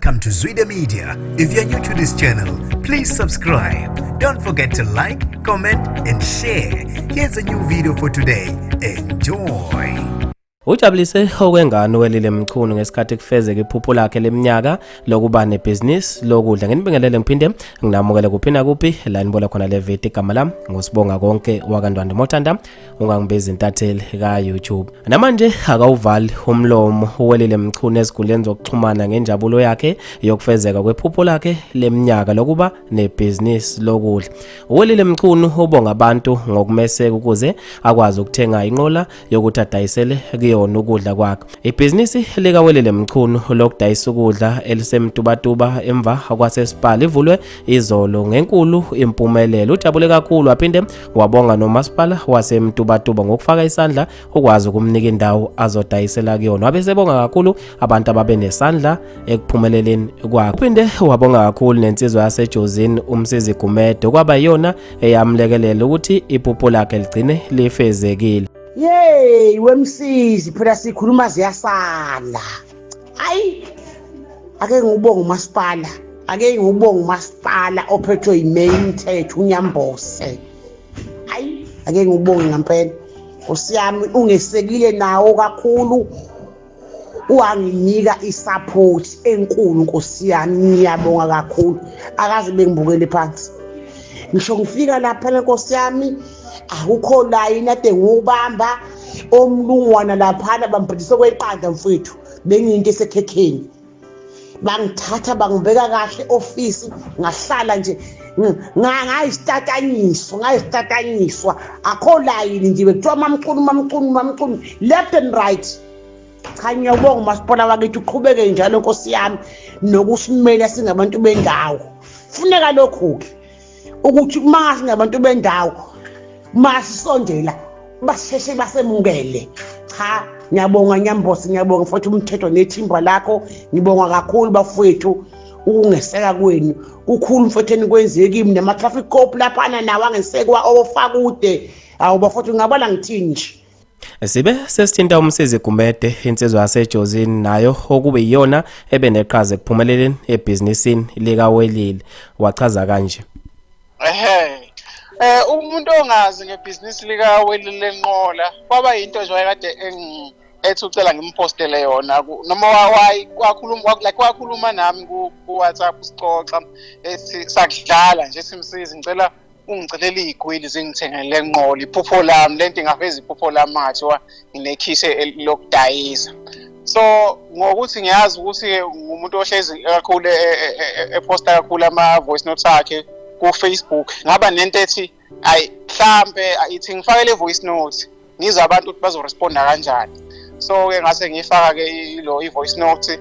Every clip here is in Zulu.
Welcome to Zwida Media. If you're new to this channel, please subscribe. Don't forget to like, comment, and share. Here's a new video for today. Enjoy. Ujabulise okwengane uWelile Mchunu ngesikhathi kufezeka iphupho lakhe leminyaka lokuba nebhizinisi lokudla. Nginibingelele ngiphinde nginamukele kuphi nakuphi la nibola khona le video. Igama lami nguSibonga Konke wakaNdwandwe, mothanda ungangibiza intatheli ka-YouTube. Namanje akawuvali umlomo uWelile Mchunu ezinkundleni zokuxhumana ngenjabulo yakhe yokufezeka kwephupho lakhe leminyaka lokuba nebhizinisi lokudla. UWelile Mchunu ubonga abantu ngokumeseka ukuze akwazi ukuthenga inqola yokuthi adayisele kuyona ukudla kwakhe. Ibhizinisi likaWelile Mchunu lokudayisa ukudla eliseMtubatuba emva kwaseSpar livulwe izolo ngenkulu impumelelo. Ujabule kakhulu waphinde wabonga nomasipala waseMtubatuba ngokufaka isandla ukwazi ukumnika indawo azodayisela kuyona. Wabe sebonga kakhulu abantu ababe nesandla ekuphumeleleni kwakhe. Uphinde wabonga kakhulu nensizwa yaseJozini uMsizi Gumede kwaba iyona eyamlekelela ukuthi iphupho lakhe ligcine lifezekile. Yey, wemsizi, phela sikhuluma ziyasala. Hayi, ake ngubonga umasipala, ake ngubonga umasipala ophethwe yimeya iMthetho uNyambose. Hayi, ake ngubonge ngempela, nkosi yami, ungesekile nawo kakhulu, wanginika i-support enkulu, nkosi yami, ngiyabonga kakhulu. Akaze bengibukele phansi ngisho ngifika lapha, nkosi yami, akukho layini ade ngiwubamba omlungwana laphana bambhadise kweqanda, mfowethu, bengiyinto esekhekheni. Bangithatha bangibeka kahle ofisi, ngahlala nje, ngayisitatanyiswa, akho layini nje, bekuthiwa MaMchunu, MaMchunu, MaMchunu, left and right. Cha, ngiyabonga umasipala wakithi, uqhubeke njalo, nkosi yami, nokusimela singabantu bendawo. Funeka lokhu-ke ukuthi uma singabantu bendawo, masisondela basheshe basemukele. Cha, ngiyabonga Nyambosi, ngiyabonga futhi umthetho nethimba lakho. Ngibonga kakhulu bafowethu, ukungeseka kwenu kukhulu, mfowethu, enikwenziwe kimi, nama-traffic cop laphana nawo angesekwa ofakude. Awu bafowethu, ngingabala ngithini nje? Sibe sesithinta uMsizi Gumede, insizwa yaseJozini nayo okube iyona ebe neqhaza ekuphumeleleni ebhizinisini likaWelile. Wachaza kanje. Ehhe. Umuntu ongazi ngebhizinisi lika Welile Nqola, kwaba yinto nje wayekade ethi ucela ngimpostele yona noma wakhuluma, like wakhuluma nami ku WhatsApp, sixoxa, ethi sakudlala nje, simsizi, ngicela ungicelela iy'gwili zingithengele le nqola, iphupho lami lento ingaveza iphupho lami, mathiwa nginekhishi lokudayisa. So ngokuthi ngiyazi ukuthi ngumuntu ohlezi kakhulu eposta kakhulu ama-voice notes akhe ku-Facebook, ngaba nento ethi ayi, mhlampe ithi ngifake le voice note, ngizwe abantu ukuthi bazoresponda kanjani. So-ke ngase ngiyifaka-ke ilo i-voice note,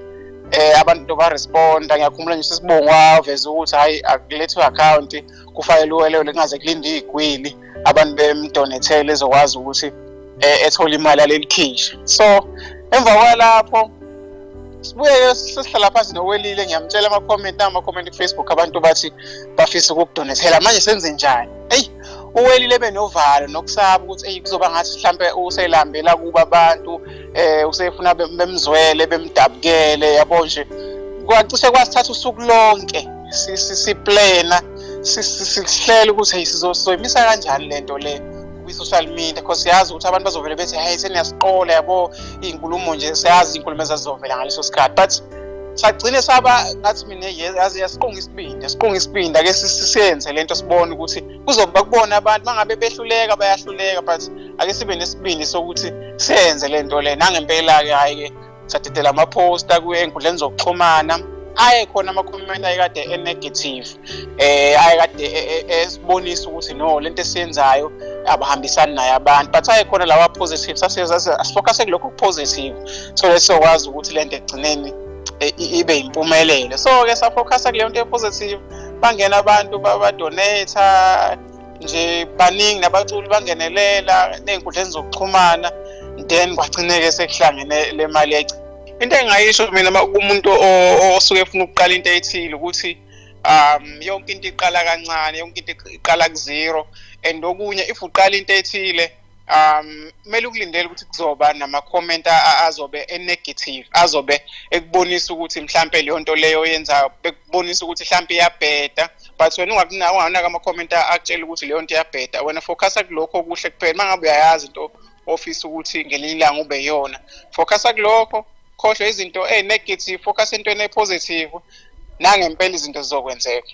abantu baresponda. Ngiyakhumbula nje sisibongo waveza ukuthi hhayi, akulethwe i-account, kufanele uwelele, kungaze kulinde iy'gwili, abantu bemdonethele ezokwazi ukuthi ethole imali yaleli khishi. So emva kwalapho sibuye sesihlala phansi noWelile, ngiyamtshela ama-comment nama-comment ku-Facebook, abantu bathi bafisa ukukudonethela, manje senze njani? Eyi, uWelile benovalo nokusaba ukuthi eyi, kuzoba ngathi mhlampe uselambela kuba abantu, usefuna bemzwele, bemdabukele, yabo nje. Kwacishe kwasithatha usuku lonke siplana, sihlela ukuthi hey, sizoyimisa kanjani lento le kwi-social media, because siyazi ukuthi abantu bazovele bethi, "Hey, seniyasiqola," yabo, iy'nkulumo nje, siyazi iy'nkulumo ezazizovela ngaleso sikhathi. But sagcine saba ngathi mina yazi yasiqonga isibindi, yasiqonga isibindi, ake siyenze lento, sibone ukuthi kuzoba kubona abantu mangabe behluleka, bayahluleka, but ake sibe nesibindi sokuthi siyenze lento le. Nangempela-ke, hhayi-ke, sadedela amaphosta ey'nkundleni zokuxhumana, aye khona ama-comment ayekade e-negative, ayekade esibonisa ukuthi no, lento esiyenzayo abahambisani nayo abantu, but aye khona lawa positive. Asifocuse kulokho positive so lesizokwazi ukuthi lento ekugcineni ibe impumelelo. So-ke safocusa kuleyo nto e-positive, bangena abantu badonate nje, baningi nabaculi bangenelela ney'nkundleni zokuxhumana, then kwagcine-ke sekuhlangene le mali. Into engingayisho mina kumuntu osuke efuna ukuqala into ethile ukuthi yonke into iqala kancane, yonke into iqala ku-zero, and okunye, if uqala into ethile Kumele ukulindele ukuthi kuzoba nama-comment azobe e-negative, azobe ekubonisa ukuthi mhlampe leyo nto leyo oyenzayo, bekubonisa ukuthi mhlampe iyabheda, but wena ungakunaka ama-comment akutshela ukuthi leyo nto iyabheda. Wena focusa kulokho okuhle kuphela. Uma ngabe uyayazi into ofisa ukuthi ngelinye ilanga ube yona, focusa kulokho, khohlwa izinto ey'negative, focus entweni e-positive, nangempela izinto zizokwenzeka.